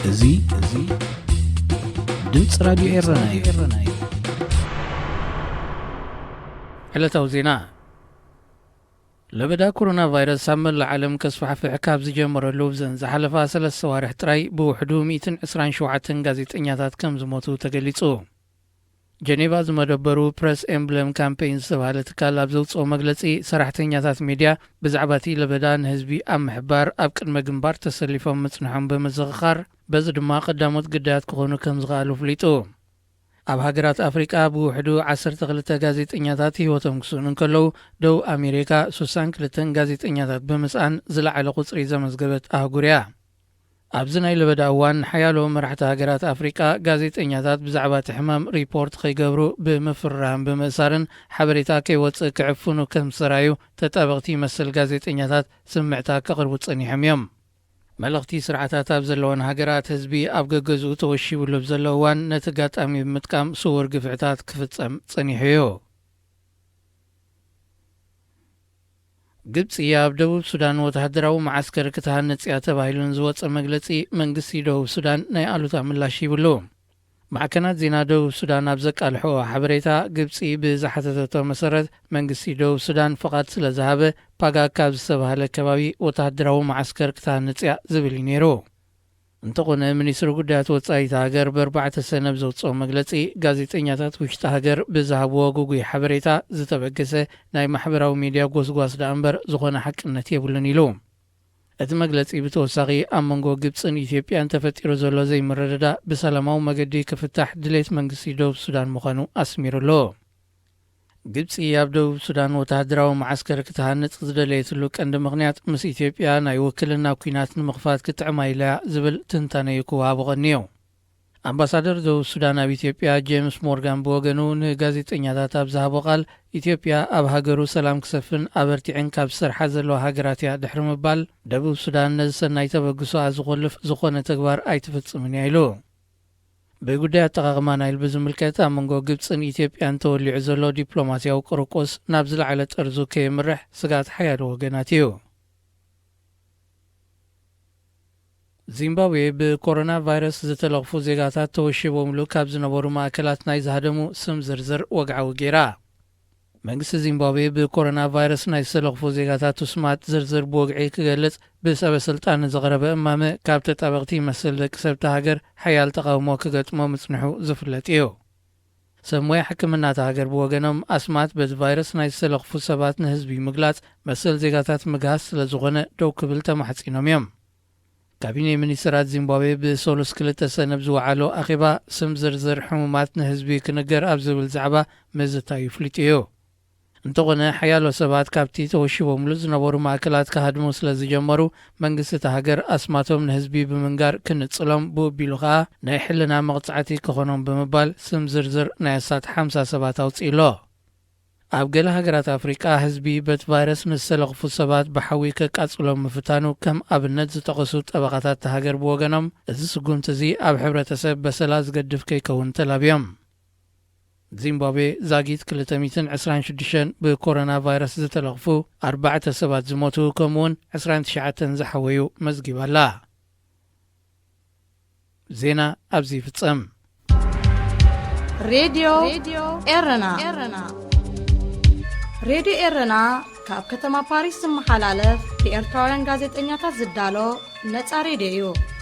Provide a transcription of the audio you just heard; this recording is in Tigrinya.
እዚ እዚ ድምፂ ራዲዮ ኤረና እዩ። ዕለታዊ ዜና። ለበዳ ኮሮና ቫይረስ ኣብ መላእ ዓለም ከስፋሕፍሕ ካብ ዝጀመረሉ ብዘን ዝሓለፋ ሰለስተ ዋርሕ ጥራይ ብውሕዱ ሚእትን ዕስራን ሸውዓተን ጋዜጠኛታት ከም ዝሞቱ ተገሊጹ። ጀኔቫ ዝመደበሩ ፕረስ ኤምብለም ካምፔይን ዝተባህለ ትካል ኣብ ዘውፅኦ መግለፂ፣ ሰራሕተኛታት ሚድያ ብዛዕባ እቲ ለበዳ ንህዝቢ ኣብ ምሕባር ኣብ ቅድመ ግንባር ተሰሊፎም ምፅንሖም ብምዝኽኻር፣ በዚ ድማ ቀዳሞት ግዳያት ክኾኑ ከም ዝኸኣሉ ኣፍሊጡ። ኣብ ሃገራት ኣፍሪቃ ብውሕዱ ዓሰርተ ክልተ ጋዜጠኛታት ህይወቶም ክስእኑ እንከለዉ፣ ደቡብ ኣሜሪካ ሱሳን ክልተን ጋዜጠኛታት ብምስኣን ዝለዓለ ቁጽሪ ዘመዝገበት ኣህጉር እያ። ኣብዚ ናይ ለበዳ እዋን፣ ሓያሎ መራሕቲ ሃገራት ኣፍሪቃ ጋዜጠኛታት ብዛዕባ እቲ ሕማም ሪፖርት ከይገብሩ ብምፍርራህን ብምእሳርን ሓበሬታ ከይወጽእ ክዕፍኑ ከም ዝሰራዩ ተጣበቕቲ መሰል ጋዜጠኛታት ስምዕታ ከቕርቡ ጸኒሖም እዮም። መለኽቲ ስርዓታት ኣብ ዘለወን ሃገራት፣ ህዝቢ ኣብ ገገዝኡ ተወሺቡሉ ኣብ ዘሎ እዋን፣ ነቲ ኣጋጣሚ ብምጥቃም ስዉር ግፍዕታት ክፍጸም ጸኒሑ እዩ። ግብጺ ኣብ ደቡብ ሱዳን ወተሃደራዊ መዓስከር ክትሃንጽ እያ ተባሂሉ ንዝወጸ መግለጺ፣ መንግስቲ ደቡብ ሱዳን ናይ ኣሉታ ምላሽ ሂብሉ። ማዕከናት ዜና ደቡብ ሱዳን ኣብ ዘቃልሕኦ ሓበሬታ፣ ግብጺ ብዝሓተተቶ መሰረት፣ መንግስቲ ደቡብ ሱዳን ፍቓድ ስለ ዝሃበ፣ ፓጋግ ካብ ዝተባህለ ከባቢ ወተሃደራዊ መዓስከር ክትሃንጽ እያ ዝብል እዩ ነይሩ። እንተኾነ፣ ሚኒስትሪ ጉዳያት ወጻኢ እታ ሃገር ብኣርባዕተ ሰነ ኣብ ዘውጽኦ መግለጺ፣ ጋዜጠኛታት ውሽጢ ሃገር ብዝሃብዎ ግጉይ ሓበሬታ ዝተበገሰ ናይ ማሕበራዊ ሚድያ ጎስጓስ ደኣ እምበር ዝኾነ ሓቅነት የብሉን ኢሉ። እቲ መግለጺ ብተወሳኺ፣ ኣብ መንጎ ግብጽን ኢትዮጵያን ተፈጢሩ ዘሎ ዘይምርድዳእ ብሰላማዊ መገዲ ክፍታሕ ድሌት መንግስቲ ደቡብ ሱዳን ምዃኑ ኣስሚሩ ኣሎ። ግብጺ ኣብ ደቡብ ሱዳን ወተሃደራዊ መዓስከር ክትሃንጽ ዝደለየትሉ ቀንዲ ምኽንያት፣ ምስ ኢትዮጵያ ናይ ውክልና ኲናት ንምኽፋት ክጥዕማ ኢላ እያ ዝብል ትንታነ እዩ ክወሃቦ ቀንዩ። ኣምባሳደር ደቡብ ሱዳን ኣብ ኢትዮጵያ ጄምስ ሞርጋን ብወገኑ ንጋዜጠኛታት ኣብ ዝሃቦ ቃል፣ ኢትዮጵያ ኣብ ሃገሩ ሰላም ክሰፍን ኣበርቲዐን ካብ ዝሰርሓ ዘለዋ ሃገራት እያ ድሕሪ ምባል፣ ደቡብ ሱዳን ነዚ ሰናይ ተበግሶኣ ዝኾልፍ ዝኾነ ተግባር ኣይትፍጽምን እያ ኢሉ። ብጉዳይ ኣጠቓቕማ ናይል ብዝምልከት፣ ኣብ መንጎ ግብጽን ኢትዮጵያን ተወሊዑ ዘሎ ዲፕሎማስያዊ ቅርቁስ ናብ ዝለዓለ ጠርዙ ከየምርሕ ስግኣት ሓያሎ ወገናት እዩ። ዚምባብዌ ብኮሮና ቫይረስ ዝተለኽፉ ዜጋታት ተወሺቦምሉ ካብ ዝነበሩ ማእከላት ናይ ዝሃደሙ ስም ዝርዝር ወግዓዊ ገይራ። መንግስቲ ዚምባብዌ ብኮሮና ቫይረስ ናይ ዝተለኽፉ ዜጋታት ስማት ዝርዝር ብወግዒ ክገልጽ ብሰበ ስልጣን ንዝቐረበ እማመ፣ ካብ ተጣበቕቲ መሰል ደቂ ሰብ እታ ሃገር ሓያል ተቓውሞ ክገጥሞ ምጽንሑ ዝፍለጥ እዩ። ሰብ ሞያ ሕክምና እታ ሃገር ብወገኖም፣ ኣስማት በዚ ቫይረስ ናይ ዝተለኽፉ ሰባት ንህዝቢ ምግላጽ መሰል ዜጋታት ምግሃስ ስለ ዝኾነ ደው ክብል ተማሕጺኖም እዮም። ካቢኔ ሚኒስትራት ዚምባብዌ ብሰሉስ ክልተ ሰነ ኣብ ዝወዓሎ ኣኼባ፣ ስም ዝርዝር ሕሙማት ንህዝቢ ክንገር ኣብ ዝብል ዛዕባ ምዝታዩ ኣፍሊጡ እዩ። እንተኾነ፣ ሓያሎ ሰባት ካብቲ ተወሺቦምሉ ዝነበሩ ማእከላት ክሃድሙ ስለ ዝጀመሩ፣ መንግስቲ እታ ሃገር ኣስማቶም ንህዝቢ ብምንጋር ክንጽሎም፣ ብኡ ኣቢሉ ኸኣ ናይ ሕልና መቕጻዕቲ ክኾኖም ብምባል፣ ስም ዝርዝር ናይ ኣስታት ሓምሳ ሰባት ኣውጺኡ ኣሎ። ኣብ ገለ ሃገራት ኣፍሪቃ፣ ህዝቢ በቲ ቫይረስ ንዝተለኽፉ ሰባት ብሓዊ ከቃጽሎም ምፍታኑ ከም ኣብነት ዝጠቐሱ ጠበቓታት እታ ሃገር ብወገኖም፣ እዚ ስጉምቲ እዚ ኣብ ሕብረተሰብ በሰላ ዝገድፍ ከይከውን ተላብዮም። ዚምባብዌ ዛጊት ክልተ ሚእትን ዕስራን ሽዱሽተን ብኮሮና ቫይረስ ዝተለኽፉ፣ ኣርባዕተ ሰባት ዝሞቱ፣ ከምኡውን ዕስራን ትሽዓተን ዝሓወዩ መዝጊባ ኣላ። ዜና ኣብዚ ይፍጸም። ሬድዮ ኤረና። ሬድዮ ኤረና ካብ ከተማ ፓሪስ ዝመሓላለፍ ብኤርትራውያን ጋዜጠኛታት ዝዳሎ ነጻ ሬድዮ እዩ።